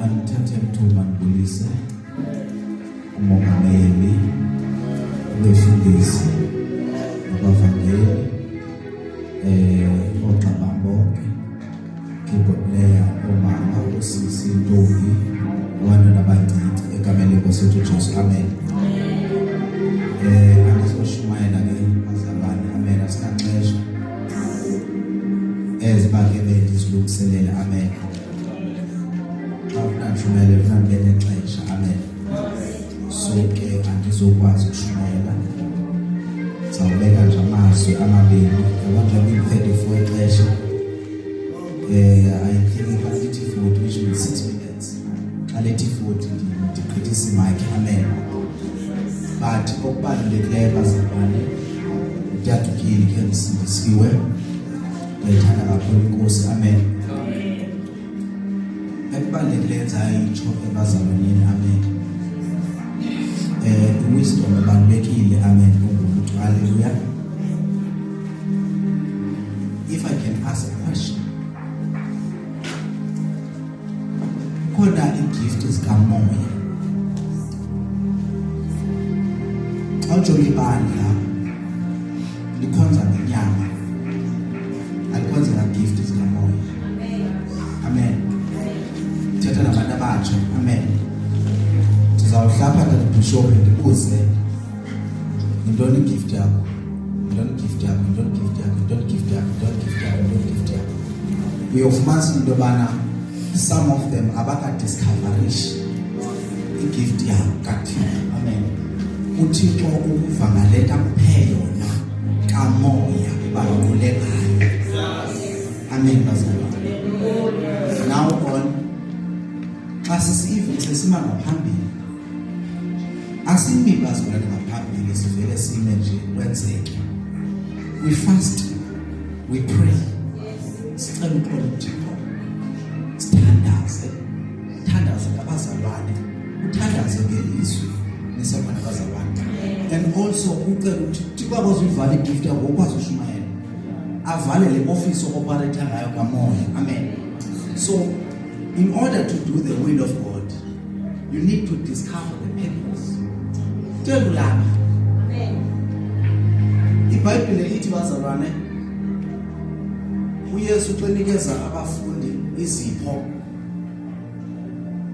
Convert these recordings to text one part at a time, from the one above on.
Andithathe mthumba ndibulise umongameli, abefundisi, abavangeli, oogxa bam bonke, keyboard player, oomama, oosisi, intombi, abantwana abancinci, egameni lenkosi yethu uJesu, amen. Andizoshumayela ke bazalwane, amen, asinaxesha. Ezi uba ke bendizilungiselela, amen. Xa ufuna ndishumayele, funa ndibe nexesha, amen. So ke andizokwazi ukushumayela, ndizawubeka nje amazwi amabini. Yabo nje beyi-34 ixesha, I think xa lithi 40, which means 6 minutes, xa lithi 40 ndigqithisa imayikhi, amen. But okubalulekileyo bazalwane, utata utyhili ke ndisindisiwe, ndiyayithanda kakhulu inkosi, amen. Ekubalulekileyo endizayitsho ebazalwaneni, amen, iwisdom ibalulekile, amen, ungumntu, haleluya. If I can ask a question, khona igift zikamoya, xa ujonga ibandla likhonza ngenyama, alikhonza ngagift zikamoya, amen. Thetha nabantu abatsha, amen. Ndizawuhlapha tata bishop, ndibuze, yintoni igift yakho? Yintoni igift yakho? Yintoni igift yakho? Yintoni igift yakho? Yintoni igift yakho? Yintoni igift yakho? Uyofumanisa into yobana some of them abakadiscoverishi igift yabo kaThixo, amen. UThixo ukuva ngale nto akuphe yona kamoya banqule ngayo, amen bazalwane. Now on xa sisive sesima ngaphambili, asimi bazalwane ngaphambili sivele sime nje kwenzeke. We fast, we pray, sicela uxolo kuThixo, sithandaze, thandaze ngabazalwane, uthandaze ngelizwi, nisekhona abazalwane. And also ucela ukuthi Thixo akwazi uyivala igift yakho, ukwazi ushumayela, avale le office o-operate ngayo kamoya, amen. So in order to do the will of God, you need to discover the purpose. Telulapha iBhayibhile ithi bazalwane, uYesu xa enikeza abafundi izipho,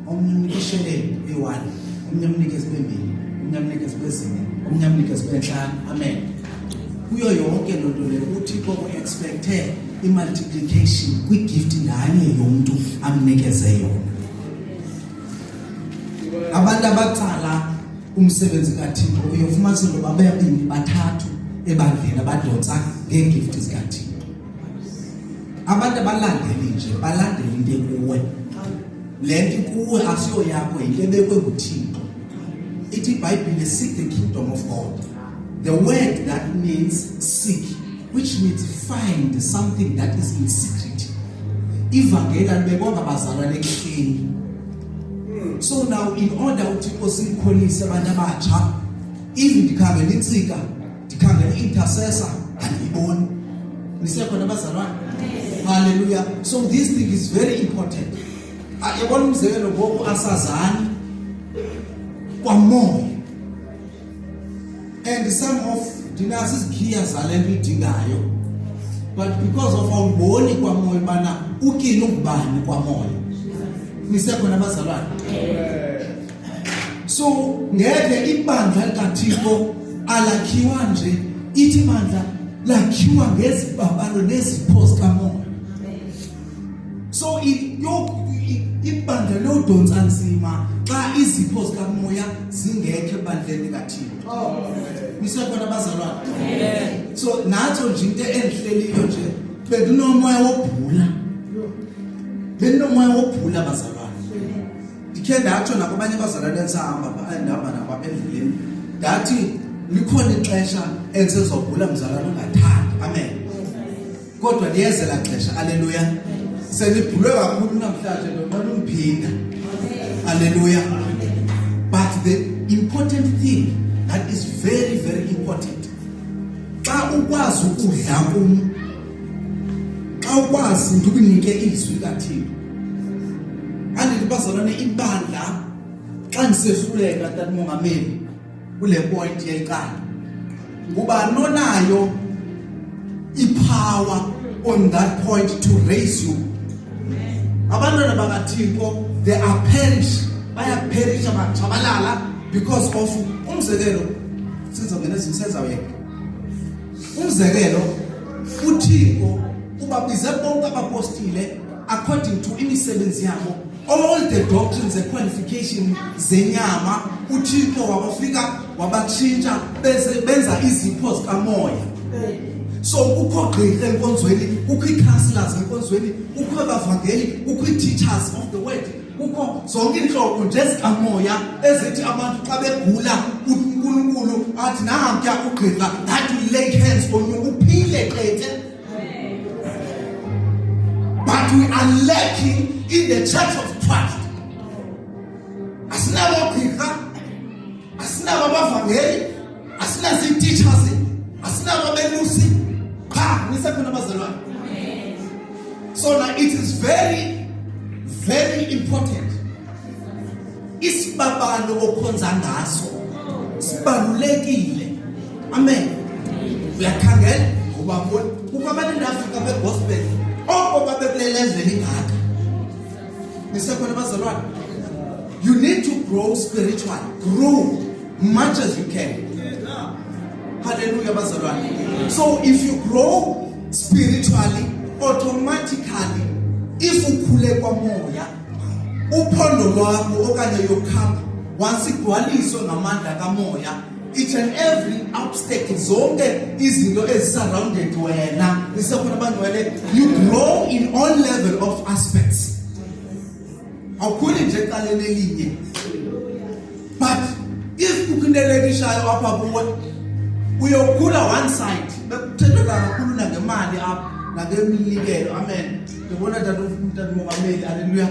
omnye umnika isheleni eyi-1, omnye amnike zibe mbini, omnye amnike zibe zine, omnye amnike zibe ntlanu, amen. Kuyo yonke loo nto leyo, uThixo u-expecte i-multiplication kwigift nganye yomntu amnikeze yona. Abantu abatsala umsebenzi kaThixo, uyofumanisa into yoba babini bathathu ebandleni abadontsa ngeegift zikaThixo. Abantu abalandeli nje, balandela into ekuwe. Le nto ikuwe asiyo yakho, yinto ebekwe nguThixo. Ithi iBhayibhile, seek the kingdom of God. The word that means seek, which means find something that is in secret. Ivangeli alibekwa ngabazalwane ekuhleni. So now in order uThixo simkholise abantu abatsha, even ndikhangela intsika, ndikhangela i-intercessor, andiyiboni. Nisekhona abazalwane? Hallelujah. So this thing is very important. Yabona umzekelo, ngoku asazani kwamoya, and some of ndinazo izikhiya zale nto idingayo, but because of awuboni kwamoya ubana ukini ungubani kwamoya. Nisekhona abazalwane? So ngeke ibandla likaThixo alakhiwa nje, ithi ibandla lakhiwa ngezibabalo nezipho zikamoya. So ibandla liyodonsa nzima xa izipho zikamoya zingekho ebandleni likaThixo. Nisekhona abazalwane? So natho nje into endihleliyo nje, bendinomoya wobhula, bendinomoya wobhula bazalwane. Ndikhe ndatsho nakwabanye abazalwane endisahamba, endihamba nabo apha endleleni, ndathi likhona ixesha endisezobhula mzalwane ungathandi, amen, kodwa liyezela xesha, aleluya. Senibhulwe kakhulu namhlanje noma ningiphinda. Hallelujah. But the important thing that is very very important, xa ukwazi ukudla kum, xa ukwazi ndikunike izwi likaThixo, andithi bazalwane, ibandla xa ndisehluleka tata mongameli kule point yeqala, ngubani onayo ipower on that point to raise you? Abantwana bakaThixo, they are perish, bayaperisha, batshabalala because of, umzekelo, sizongena ezimsezawuyeka, umzekelo, uThixo ubabize bonke abapostile according to imisebenzi yabo, all the doctrines and qualification zenyama. UThixo wabafika wabatshintsha bese benza izipho zikamoya. So kukho gqirha enkonzweni, kukho ii-councillors enkonzweni, kukho abavangeli, kukho ii-teachers of the word, kukho zonke iintlobo nje zikamoya ezithi abantu xa begula uNkulunkulu athi nankuya ugqirha that will lay hands on you uphile qete. But we are lacking in the church of Christ. Asinabo gqirha, asinabo abavangeli, asinazo ii-teachers, asinabo abelusi qha. Nisekhona abazalwane? So now it is very very important. Isibabalo okhonza ngaso sibalulekile. Amen. Uyakhangela ngoba kukho abantu eAfrika begospel oko babekule level ingaka. Nisekhona bazalwane? You need to grow spiritually, grow much as you can. Hallelujah bazalwane. So if you grow spiritually, automatically if ukhule kwamoya, uphondo lwakho okanye your cup once igcwaliswe ngamandla kamoya, each and every obstacle, zonke izinto ezisurrounded wena, nisekhona abangcwele, you grow in all level of aspects. Awukhuli nje ecaleni elinye. But if kukho into elekishayo apha kuwe, uyokhula one side. Bekuthethwa kakhulu nangemali apha, nangeminikelo. Amen. Ndibona tata mongameli, haleluya,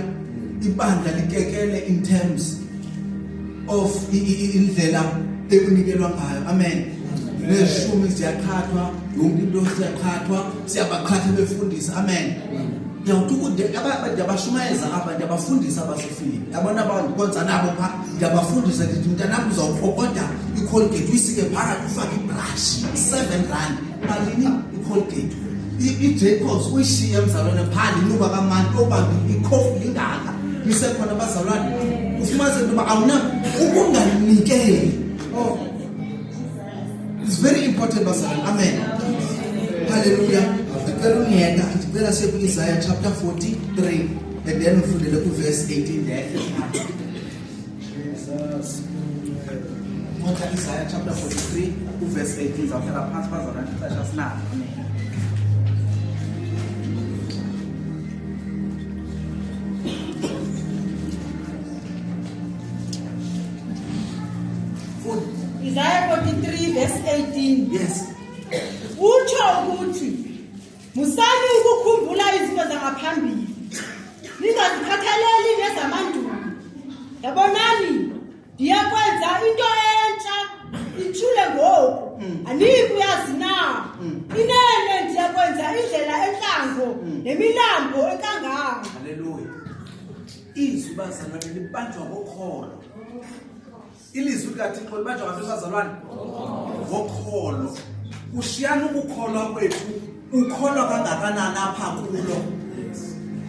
ibandla likekele in terms of indlela ekunikelwa ngayo. Amen. Neshumi ziyaqhathwa, yonke into siyaqhathwa, siyabaqhatha befundisa. Amen. Ndiyawuthi ndiyabashumayeza apha, ndiyabafundisa abasefilini, yabona, abandikonza nabo pha, ndiyabafundisa, ndithi mntanam uzawuqokoda iColgate, uyisike phakathi, ufake ibrashi, R7, malini iColgate? IJacobs uyishiye mzalwane phandle, inuka kamandi, obamba ikhofu lingaka. Nisekhona abazalwane? Ufumanise into yoba awuna ukunganikeli. Oh, it's very important bazalwane. Amen, haleluya. Ndicela ungiyeka, ndicela siye ku-Isaiah chapter 43 and then ufundele kuverse 18. Ndehle Ncwadi Isaiah chapter 43 uverse 18. Zawuhlala phantsi bazalwane, ixesha sinalo. Amen. Funda. Isaiah 43 verse 18. Yes. Utsho ukuthi musani ukukhumbula izinto zangaphambili, ningazikhathaleli nezamandulo. Yabonani, ndiyakwenza into entsha, ithule ngoku, aniyi kuyazi na? Inene ndiyakwenza indlela entlango nemilambo enkangala. Haleluya. Izwi bazalwane libanjwa ngokholo. Ilizwi likaThixo libanjwa ngantoni bazalwane? Ngokholo. Kushiyana ukukholwa kwethu, ukholwa kangakanani apha kulo.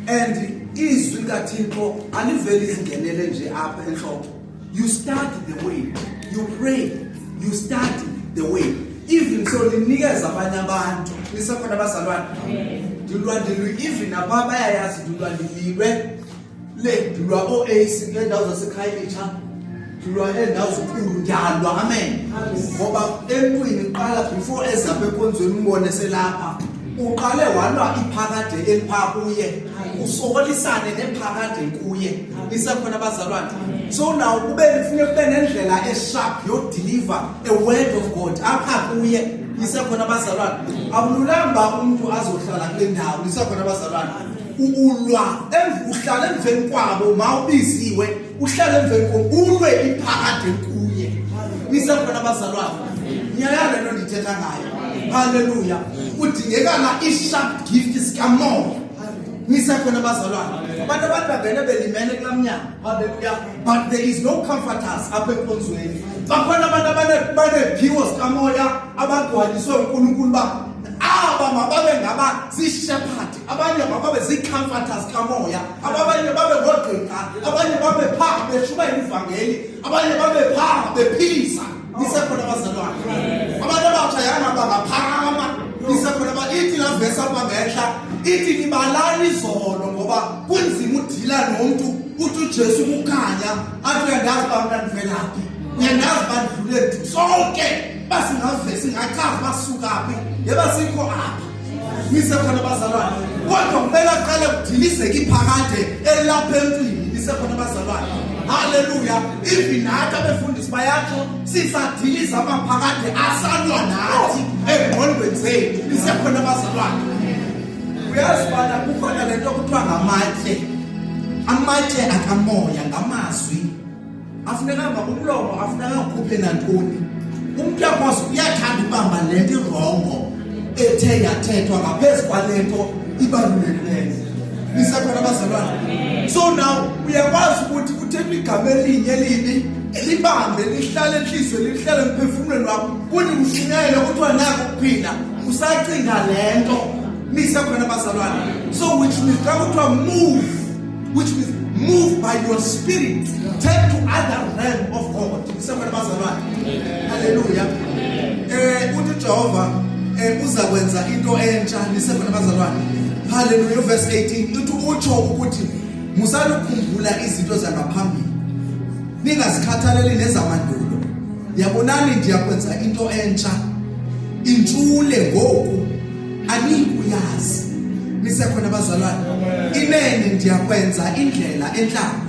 And izwi likaThixo aliveli izingenele nje apha enhloko. You start the way, you pray, you start the way, even so linikeza abanye abantu. Nisekhona abazalwane? Ndilwa, ndilwe, even apha bayayazi, ndilwa, ndililwe le, ndilwa o-ace kule ndawo zaseKhayelitsha, ndilwa eendawo zinkulu, ndiyalwa. Amen. Ngoba emntwini qala before ezapha enkonzweni, umbone selapha, uqale walwa iphakade eliphaa kuye, usokolisane nephakade kuye. Nisekhona abazalwane? So now kube kufuneka kube nendlela esharp yodeliver a word of God apha kuye. Nisekhona abazalwane? Akululanga uba umntu azohlala kule ndawo. Nisekhona abazalwane? Ulwa uhlala emveni kwabo mawubiziwe uhlala emveni kwabo ulwe iphakade kuye. Nisekhona abazalwane? Ngiyayala lento ndithetha ngayo. Haleluya. Kudingekala i-sharp gift sikamoya. Nisekhona abazalwane? Abantu abantu bangene belimele kulaa mnyango. Haleluya. But there is no comforters apha enkonzweni. Bakhona abantu abaneephiwo zikamoya abagcwaliswe uNkulunkulu uba aba mababe ngaba zii-shepherd, abanye mababe zii-comforters kamoya, abanye babe ngoogqirha, abanye babe phaa beshumayela ivangeli, abanye babe phaa bephilisa. Nisekhona abazalwane? Abantu abatsha yanga bangaphakama. Nisekhona? Ithi laa vesi apha ngentla ithi nibalani izolo ngoba kunzima udila nomntu uthi uJesu kukhanya athi uyandazi uba mna ndivelaphi, uyandazi uba ndidlule sonke basingave singachazi basuka phi ngeba sikho apha. Nisekhona bazalwane? Kodwa kumele aqale kudilizeke iphakade elapha emntwini. Nisekhona bazalwane? Haleluya. Even nathi abefundisi bayatsho sisadiliza amaphakade asalwa nathi engqondweni zethu. Nisekhona bazalwane? Uyazi bana kukhona le nto kuthiwa ngamatye, amatye akamoya ngamazwi afunekanga umlomo afuneka ukhuphe nantoni. Umntu uyakwazi uyathanda ukubamba le nto irongo ethe yathethwa ngaphezu kwale nto ibalulekileyo. Nisekhona abazalwane? So now uyakwazi ukuthi kuthethwa igama elinye elibi libambe lihlale enhliziyweni lihlale emphefumulweni wakho kuthi ushunyayele kuthiwa nako ukuphila usacinga le nto. Nisekhona abazalwane? So which means xa kuthiwa move, which means move by your spirit, take to other realm of God. Nisekhona abazalwane? Haleluya. Uthi Jehova uza kwenza into entsha. Nisekhona abazalwane? Haleluya. Verse 18 uthi utsho ukuthi musani ukukhumbula izinto zangaphambili, ningazikhathaleli nezamandulo. Yabonani, ndiyakwenza into entsha, intshule ngoku, aniyikuyazi. Nisekhona abazalwane? Inene ndiyakwenza indlela entlango.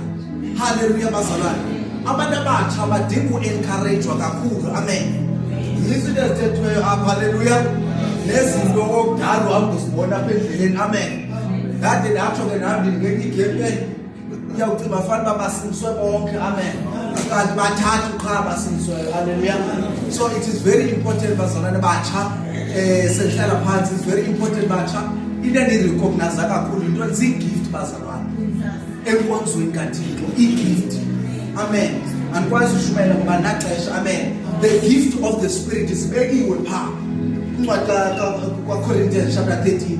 Haleluya bazalwane. Abantu abatsha badinga uencouragewa kakhulu. Amen. Izinto ezithethweyo apha, haleluya, nezinto okudala uhamba uzibona apha endleleni. Amen. Ndade ndatsho ke nam ndingenye igepe uyawucinga fana uba basindiswe bonke. Amen. Kanti bathathu qha basindisweyo. Haleluya. So it is very important bazalwane batsha, sendihlala phantsi, it's very important batsha. Into endiyirecognize kakhulu yinto zii-gift bazalwane enkonzweni kaThixo, i-gift. Amen. Andikwazi ushumayela ngoba naxesha. Amen. The gift of the spirit zibekiwe phaa incwadi kwaCorinthians chapter 13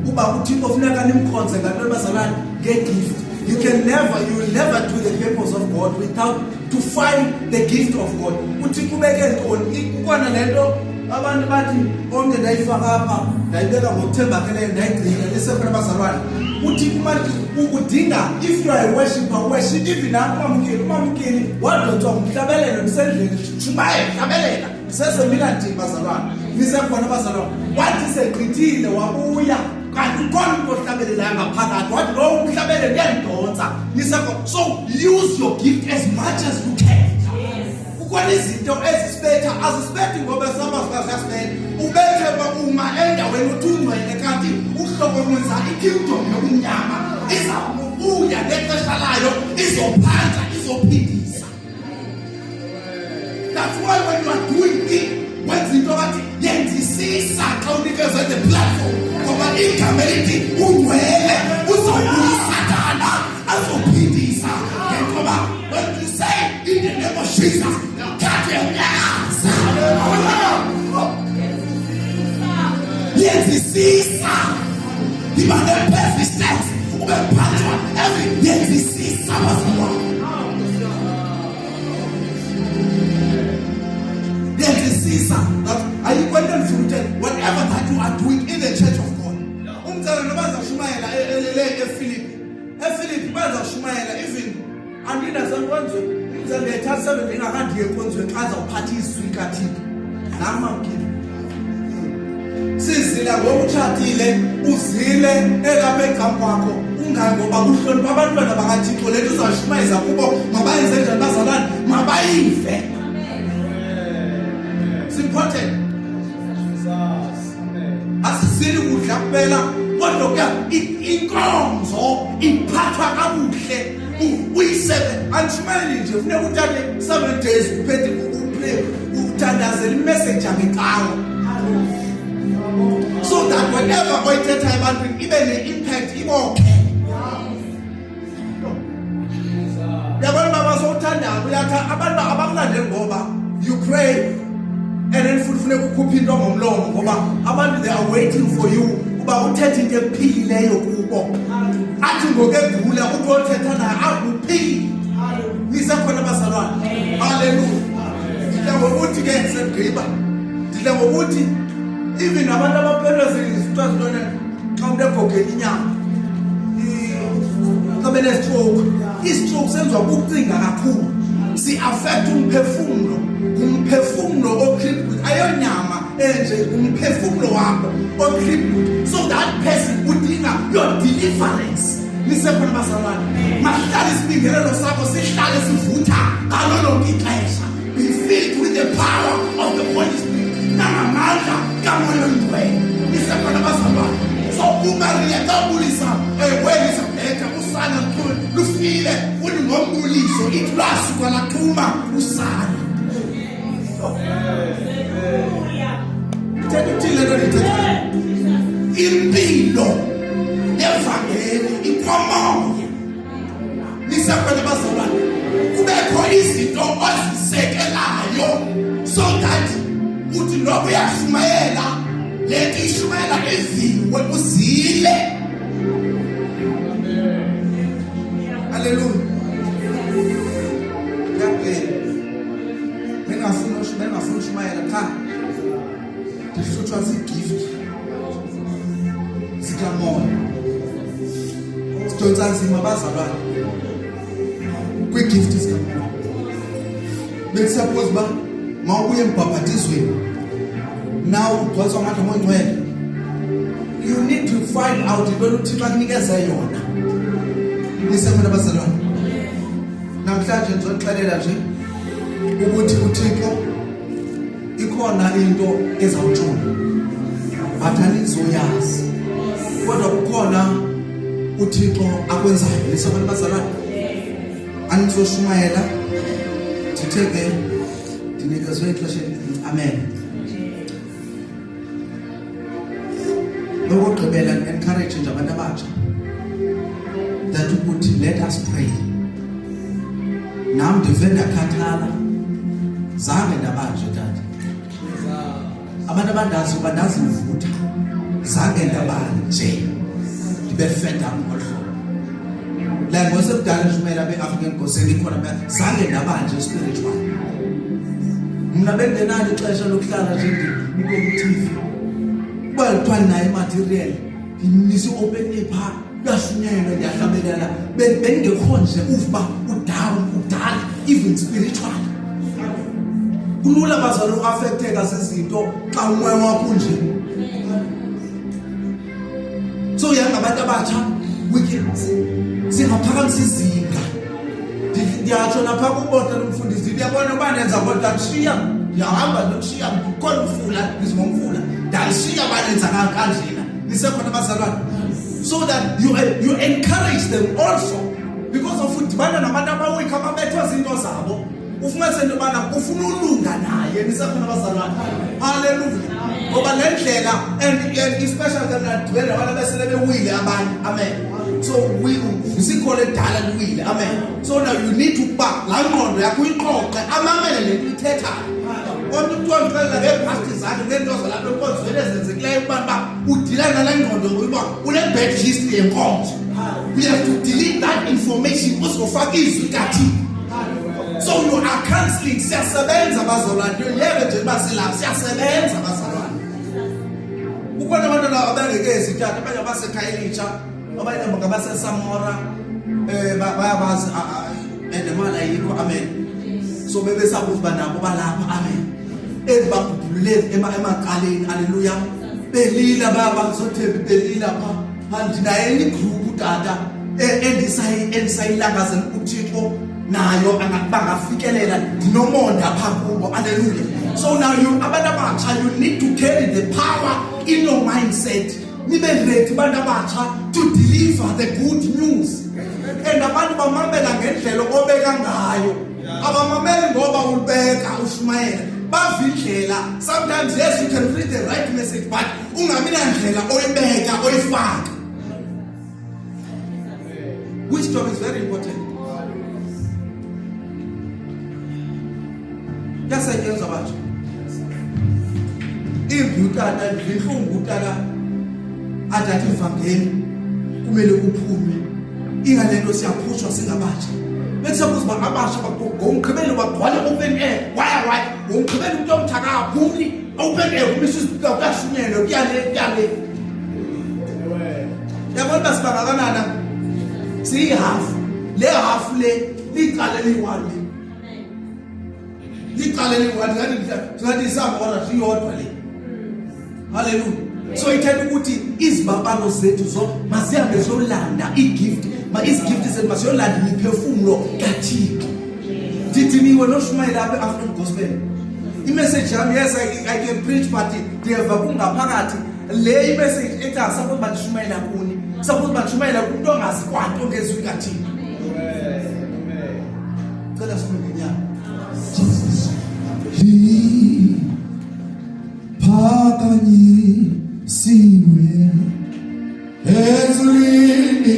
uba uThixo funeka nimkhonze ngantoni bazalwane? Ngegift. You can never, you will never do the purpose of God without to find the gift of God. Uthixo ubeke ntoni? Kukona le nto abantu bathi omnye ndayifaka apha ndayibeka ngokuthembakeleyo ndayigcina. Nisekhona abazalwane? Uthi umane ukudinga, if you are a worshipper, worship. Even nam umamkeli, umamkeli wadontswa ngumhlabelelo ndisendleni shumaye hlabelela ndisesemina bazalwane. Nisekhona abazalwane? Wathi segqithile wabuya kanti ukhona umntu ohlabelelayo ngaphakathi wathi lowo umhlabelelo uyandidonsa. Nisekhona? So use your gift as much as you can. Kukhona izinto ezisibetha, azisibethi ngoba samazikaziyasibetha, ubethe uma endaweni uthi ungcwele kanti uhlokomeza ikingdom yobumnyama iza kubuya ngexesha layo izophanta izophindisa. That's why when you are doing thing, wenza into bathi yenzisisa xa unikezwe the platform ngoba igama elithi ungcwele uzawubuya usathana azophindisa ngentoba when you say in the name of Jesus thathe uyaza yenzisisa yiba ne-persistence ube phanjwa every yenzisisa bazalwane yenzisisa. That ayikho into endifuna uthetha, whatever that you are doing in the church of God, umzalwane noba ndizawushumayela le eFilipi, eFilipi bazawushumayela even andinasenkonzweni umzalwane ndiyayithatha seven ndingakandiye enkonzweni xa ndizawuphatha izwi kaThixo nam amkile sizila ngoku utshatile uzile elapha ecam kwakho ungangoba uhlonipha abantwana bakaThixo le nto uzawushumayeza kubo mabayenze njani bazalwane mabayive. It's important. Asizili kudla kuphela. Kodwa ke inkonzo iphathwa kakuhle uyisebe andishumayeli nje funeka uthathe 7 days uphethe upray uthandazela imessage yangecawa so that whatever oyithetha ebantwini ibe ne-impact ibokhe. Yabona baba, sowuthandayo uyatha abantu abakulandeli ngoba you pray and then futhi funeka ukhuphe into ngomlomo ngoba abantu, they are waiting for you uba uthethe into ephilileyo kubo. Athi ngoku egula uthi othetha naye akuphili. Nisekhona bazalwane? Halleluya. Ndidla ngokuthi ke, segqiba, ndidla ngokuthi even abantu abaphelelwa zithiwa zintoni xa umntu egogela inyama, xa benestroke, istroke senziwa kukucinga kakhulu, si-affect umphefumlo, ngumphefumlo ocrippled, ayonyama enje, ngumphefumlo wakho ocrippled. So that person udinga your deliverance. Nisekhona bazalwane? Mahlale isibingelelo sakho sihlale sivutha ngalo lonke ixesha. Be filled with the power of the Holy Spirit nangamandla kaMoya Oyingcwele. Nisekhona bazalwane? So uMaria xa ubulisa uElizabetha, usana lufile, uthi ngombuliso ithi lwasuka laxhuma usana. Ithetha ukuthini le nto ndiyithethayo? Impilo yevangeli ikwamoya. Nisekhona bazalwane? Kubekho izinto ozisekelayo so that uthi noba uyashumayela, le nto ishumayela iviwe, uzile. Halleluya. Ndiyaphela, bengafuni ushumayela qha ndihlutshwa ziigift zikamoya. Sidontsa nzima bazalwane kwiigift zikamoya. Bekusuppose uba mawubuye embhabhatizweni now ugcwaliswa amandla oMoya. You need to find out into uThixo akunikeze yona. Nisekhona bazalwane? Namhlanje ndizoxelela nje ukuthi uThixo ikhona into ezawutshona but anizoyazi, kodwa kukhona uThixo akwenzayo. Nisekhona bazalwane? Anizoshumayela, ndithe ke ndinikezwe ixesha elincinci. Amen. Lokugqibela, encourage nje abantu abatsha that ukuthi let us pray. Nam ndive ndakhathala, zange ndabanje tata. Abantu abandazi uba ndazivutha, zange ndabanje ndibe fed up ngolu hlobo. Like ngosekudala ndishumayela be-African Gospel ikhona, zange ndabanje spiritual. Mna bengenalo ixesha lokuhlala nje ndibuke ku-TV uba kuthiwa ndinayo imaterial, ndinisa i-open air phaa, kuyashunyayelwa, ndiyahlabelela. Bendingekho nje uva uba udown, udala even spiritual. Kulula bazalwane uaffecteka zizinto xa umoya wakho unje. So yangabantu abatsha, we can singaphakamisa izinga. Ndiyatsho napha kubona umfundisi, ndiyabona uba nenza, kodwa ndishiya, ndiyahamba ndiyoshiya khona umfula, ndizingomfula, ndalishiya banenza kanjena. Nisekhona bazalwane? So that you encourage them also because of udibana nabantu abaweak, ababethwa zinto zabo, ufumanise into yobana ufuna ulunga naye. Nisekhona bazalwane? Halleluya. Ngoba le ndlela and especially ke mna ndidibene nabantu abesele bewile abanye. Amen. So we sikhona edala liwile. Amen. So now you need ukuba laa ngqondo yakho uyiqoqe, amamele le nto uyithethayo. Kodwa umntu wandixelela ngeepasti zakhe, ngeento zalapha enkonzweni ezenzekileyo, ukuba uba udila nale ngqondo uba une-bad history yenkonzo, you have to delete that information, uzofaka izwi kaThixo. So you are counseling. Siyasebenza bazalwane, yeke nje uba silapha, siyasebenza bazalwane. Kukhona abantwana abangekezi tata, abanye abasekhayelitsha, abanye ngabasesamora, bayabazi and imali ayikho. Amen. So bebesabuza uba nabo balapha. Amen. Ezibabhubhulule emacaleni. Aleluya. Belila bayabazothembi, belila pha. Ndinaye enye igroup tata endisayilangazela uThixo nayo bangafikelela, ndinomonde apha kubo. Aleluya. So now you abantu abatsha, you need to carry the power in your mindset. Nibe ready bantu abatsha to deliver the good news. And abantu bamamela ngendlela obeka ngayo. Abamameli ngoba ulibeka ushumayela. Bava indlela. Sometimes yes you can read the right message but ungabi nandlela oyibeka oyifaka. Wisdom is very important. Kuyasetyenzwa batsha. Imbi utata intlungu utata athathe ivangeli kumele kuphume ingale nto siyaphushwa singabatsha bekusabuza uba abasha ngomgqibelo bagcwale open air waya waya ngomgqibelo umntu omtsha akaphumli open air kumisa kuyashunyelwa kuyale kuyale yabona uba sibangakanana siyihafu le hafu le licala eliyi-one le licala eliyi-one ngathi isahora siyodwa le halleluya so ithetha ukuthi izibabalo zethu zo mazihambe ziyolanda igift ma izigift zethu maziyolanda imiphefumulo kathixo ndidiniwe noshumayela apha e-african gospel imessage yam yes I can preach but ndiyeva kungaphakathi le imessage ethi asapose uba ndishumayela kuni sapose uba ndishumayela kumntu ongazi kwanto ngezwi kathixo cela sime ngenyawo Jesus. Phakanyisiwe ezulwini.